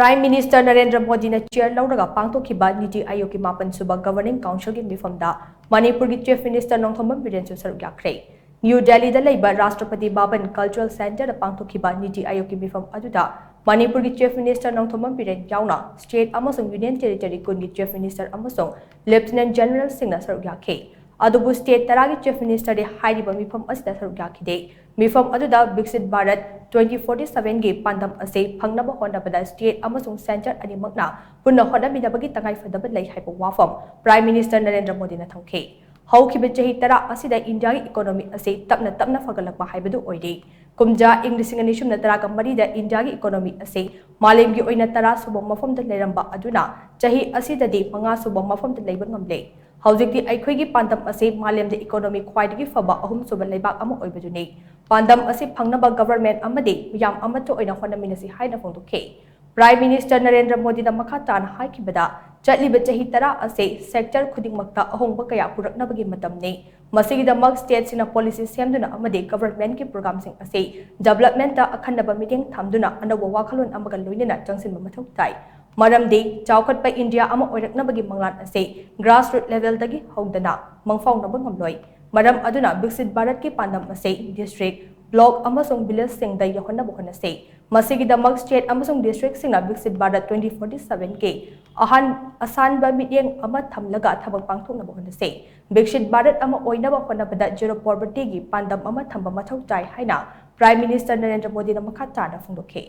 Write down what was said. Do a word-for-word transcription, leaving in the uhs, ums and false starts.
Prime Minister Narendra ꯃꯣꯗꯤꯅ ꯆꯤꯌꯔ ꯂꯧꯔꯒ ꯄꯥꯡꯊꯣꯛꯈꯤꯕ ꯅꯤꯇꯤ ꯑꯥꯌꯣꯒꯀꯤ ꯃꯥꯄꯟ ꯁꯨꯕ ꯒꯚꯔꯅꯤꯡ ꯀꯥꯎꯟꯁꯤꯜꯒꯤ ꯃꯤꯐꯝꯗ ꯃꯅꯤꯄꯨꯔꯒꯤ ꯆꯤꯐ ꯃꯤꯅꯤꯁꯇꯔ ꯅꯣꯡꯊꯣꯝꯕꯝ ꯕꯤꯔꯦꯟꯁꯨ ꯁꯔꯨꯛ ꯌꯥꯈ꯭ꯔꯦ꯫ ꯅ꯭ꯌꯨ ꯗꯦꯜꯂꯤꯗ ꯂꯩꯕ ꯔꯥꯁꯇ꯭ꯔꯄꯇꯤ ꯚꯕꯟ ꯀꯜꯆꯔꯦꯜ ꯁꯦꯟꯇꯔꯗ ꯄꯥꯡꯊꯣꯛꯈꯤꯕ ꯅꯤꯇꯤ ꯑꯥꯌꯣꯒꯀꯤ ꯃꯤꯐꯝ ꯑꯗꯨꯗ ꯃꯅꯤꯄꯨꯔꯒꯤ ꯆꯤꯐ ꯃꯤꯅꯤꯁꯇꯔ ꯅꯣꯡꯊꯣꯝꯕꯝ ꯕꯤꯔꯦꯟ ꯌꯥꯎꯅ ꯁ꯭ꯇꯦꯠ ꯑꯃꯁꯨꯡ ꯌꯨꯅꯤꯌꯟ ꯇꯦꯔꯤꯇꯣꯔꯤ ꯀꯨꯟꯒꯤ ꯆꯤꯐ ꯃꯤꯅꯤꯁꯇꯔ ꯑꯃꯁꯨꯡ ꯂꯦꯐꯇꯤꯅꯦꯟꯠ ꯖꯦꯅꯔꯦꯜꯁꯤꯡꯅ ꯁꯔꯨꯛ ꯌꯥꯈꯤ꯫ ꯑꯗꯨꯕꯨ ꯁ꯭ꯇꯦꯠ ꯇꯔꯥꯒꯤ ꯆꯤꯐ ꯃꯤꯅꯤꯁꯇꯔꯗꯤ ꯍꯥꯏꯔꯤꯕ ꯃꯤꯐꯝ ꯑꯁꯤꯗ ꯁꯔꯨꯛ ꯌꯥꯈꯤꯗꯦ꯫ ꯃꯤꯐꯝ ꯑꯗꯨꯗ ꯕꯤꯛꯁꯤꯠ ꯚꯥꯔꯠ ꯇ꯭ꯋꯦꯟꯇꯤ ꯐꯣꯔꯇꯤ ꯁꯚꯦꯟꯒꯤ ꯄꯥꯟꯗꯝ ꯑꯁꯤ ꯐꯪꯅꯕ ꯍꯣꯠꯅꯕꯗ ꯁ꯭ꯇꯦꯠ ꯑꯃꯁꯨꯡ ꯁꯦꯟꯇꯔ ꯑꯅꯤꯃꯛꯅ ꯄꯨꯟꯅ ꯍꯣꯠꯅꯃꯤꯟꯅꯕꯒꯤ ꯇꯉꯥꯏꯐꯗꯕ ꯂꯩ ꯍꯥꯏꯕ ꯋꯥꯐꯝ ꯄ꯭ꯔꯥꯏꯝ ꯃꯤꯅꯤꯁꯇꯔ ꯅꯔꯦꯟꯗ꯭ꯔ ꯃꯣꯗꯤꯅ ꯊꯝꯈꯤ꯫ ꯍꯧꯈꯤꯕ ꯆꯍꯤ ꯇꯔꯥ ꯑꯁꯤꯗ ꯏꯟꯗꯤꯌꯥꯒꯤ ꯏꯀꯣꯅꯣꯃꯤ ꯑꯁꯤ ꯇꯞꯅ ꯇꯞꯅ ꯐꯒꯠꯂꯛꯄ ꯍꯥꯏꯕꯗꯨ ꯑꯣꯏꯔꯦ꯫ ꯀꯨꯝꯖꯥ ꯏꯪ ꯂꯤꯁꯤꯡ ꯑꯅꯤ ꯁꯨꯞꯅ ꯇꯔꯥꯒ ꯃꯔꯤꯗ ꯏꯟꯗꯤꯌꯥꯒꯤ ꯏꯀꯣꯅꯣꯃꯤ ꯑꯁꯤ ꯃꯥꯂꯦꯝꯒꯤ ꯑꯣꯏꯅ ꯇꯔꯥ ꯁꯨꯕ ꯃꯐꯝꯗ ꯂꯩꯔꯝꯕ ꯑꯗꯨꯅ ꯆꯍꯤ ꯑꯁꯤꯗꯗꯤ ꯃꯉꯥ ꯁꯨꯕ ꯃꯐꯝꯗ ꯂꯩꯕ ꯉꯝꯂꯦ꯫ ꯍꯧꯖꯤꯛꯇꯤ ꯑꯩꯈꯣꯏꯒꯤ ꯄꯥꯟꯗꯝ ꯑꯁꯤ ꯃꯥꯂꯦꯝꯗ ꯏꯀꯣꯅꯣꯃꯤ ꯈ꯭ꯋꯥꯏꯗꯒꯤ ꯐꯕ ꯑꯍꯨꯝꯁꯨꯕ ꯂꯩꯕꯥꯛ ꯑꯃ ꯑꯣꯏꯕꯗꯨꯅꯤ꯫ ꯄꯥꯟꯗꯝ ꯑꯁꯤ ꯐꯪꯅꯕ ꯒꯚꯔꯟꯃꯦꯟꯠ ꯑꯃꯗꯤ ꯃꯤꯌꯥꯝ ꯑꯃꯠꯇ ꯑꯣꯏꯅ ꯍꯣꯠꯅꯃꯤꯟꯅꯁꯤ ꯍꯥꯏꯅ ꯐꯣꯡꯗꯣꯛꯈꯤ꯫ ꯄ꯭ꯔꯥꯏꯝ ꯃꯤꯅꯤꯁꯇꯔ ꯅꯔꯦꯟꯗ꯭ꯔ ꯃꯣꯗꯤꯅ ꯃꯈꯥ ꯇꯥꯅ ꯍꯥꯏꯈꯤꯕꯗ, ꯆꯠꯂꯤꯕ ꯆꯍꯤ ꯇꯔꯥ ꯑꯁꯤ ꯁꯦꯛꯇꯔ ꯈꯨꯗꯤꯡꯃꯛꯇ ꯑꯍꯣꯡꯕ ꯀꯌꯥ ꯄꯨꯔꯛꯅꯕꯒꯤ ꯃꯇꯝꯅꯤ꯫ ꯃꯁꯤꯒꯤꯗꯃꯛ ꯁ꯭ꯇꯦꯠꯁꯤꯡꯅ ꯄꯣꯂꯤꯁꯤ ꯁꯦꯝꯗꯨꯅ ꯑꯃꯗꯤ ꯒꯚꯔꯟꯃꯦꯟꯠꯀꯤ ꯄ꯭ꯔꯣꯒ꯭ꯔꯥꯝꯁꯤꯡ ꯑꯁꯤ ꯗꯤꯕꯦꯂꯞꯃꯦꯟꯠꯇ ꯑꯈꯟꯅꯕ ꯃꯤꯠꯌꯦꯡ ꯊꯝꯗꯨꯅ ꯑꯅꯧꯕ ꯋꯥꯈꯜꯂꯣꯟ ꯑꯃꯒ ꯂꯣꯏꯅꯅ ꯆꯪꯁꯤꯟꯕ ꯃꯊꯧ ꯇꯥꯏ꯫ ꯃꯔꯝꯗꯤ ꯆꯥꯎꯈꯠꯄ ꯏꯟꯗꯤꯌꯥ ꯑꯃ ꯑꯣꯏꯔꯛꯅꯕꯒꯤ ꯃꯪꯂꯥꯟ ꯑꯁꯤ ꯒ꯭ꯔꯥꯁꯔꯨꯠ ꯂꯦꯚꯦꯜꯗꯒꯤ ꯍꯧꯗꯅ ꯃꯪꯐꯥꯎꯅꯕ ꯉꯝꯂꯣꯏ꯫ ꯃꯔꯝ ꯑꯗꯨꯅ ꯕꯤꯛꯁꯤꯠ ꯚꯥꯔꯠꯀꯤ ꯄꯥꯟꯗꯝ ꯑꯁꯤ ꯗꯤꯁꯇ꯭ꯔꯤꯛ, ꯕ꯭ꯂꯣꯛ ꯑꯃꯁꯨꯡ ꯚꯤꯂꯦꯖꯁꯤꯡꯗ ꯌꯧꯍꯟꯅꯕ ꯍꯣꯠꯅꯁꯤ꯫ ꯃꯁꯤꯒꯤꯗꯃꯛ ꯁ꯭ꯇꯦꯠ ꯑꯃꯁꯨꯡ ꯗꯤꯁꯇ꯭ꯔꯤꯛꯁꯤꯡꯅ ꯕꯤꯛꯁꯤꯠ ꯚꯥꯔꯠ ꯇ꯭ꯋꯦꯟꯇꯤ ꯐꯣꯔꯇꯤ ꯁꯚꯦꯟꯒꯤ ꯑꯍꯥꯟ ꯑꯁꯥꯟꯕ ꯃꯤꯠꯌꯦꯡ ꯑꯃ ꯊꯝꯂꯒ ꯊꯕꯛ ꯄꯥꯡꯊꯣꯛꯅꯕ ꯍꯣꯠꯅꯁꯤ꯫ ꯕꯤꯛꯁꯤꯠ ꯚꯥꯔꯠ ꯑꯃ ꯑꯣꯏꯅꯕ ꯍꯣꯠꯅꯕꯗ ꯖꯦꯔꯣ ꯄꯣꯚꯔꯇꯤꯒꯤ ꯄꯥꯟꯗꯝ ꯑꯃ ꯊꯝꯕ ꯃꯊꯧ ꯇꯥꯏ ꯍꯥꯏꯅ ꯄ꯭ꯔꯥꯏꯝ ꯃꯤꯅꯤꯁꯇꯔ ꯅꯔꯦꯟꯗ꯭ꯔ ꯃꯣꯗꯤꯅ ꯃꯈꯥ ꯇꯥꯅ ꯐꯣꯡꯗꯣꯛꯈꯤ꯫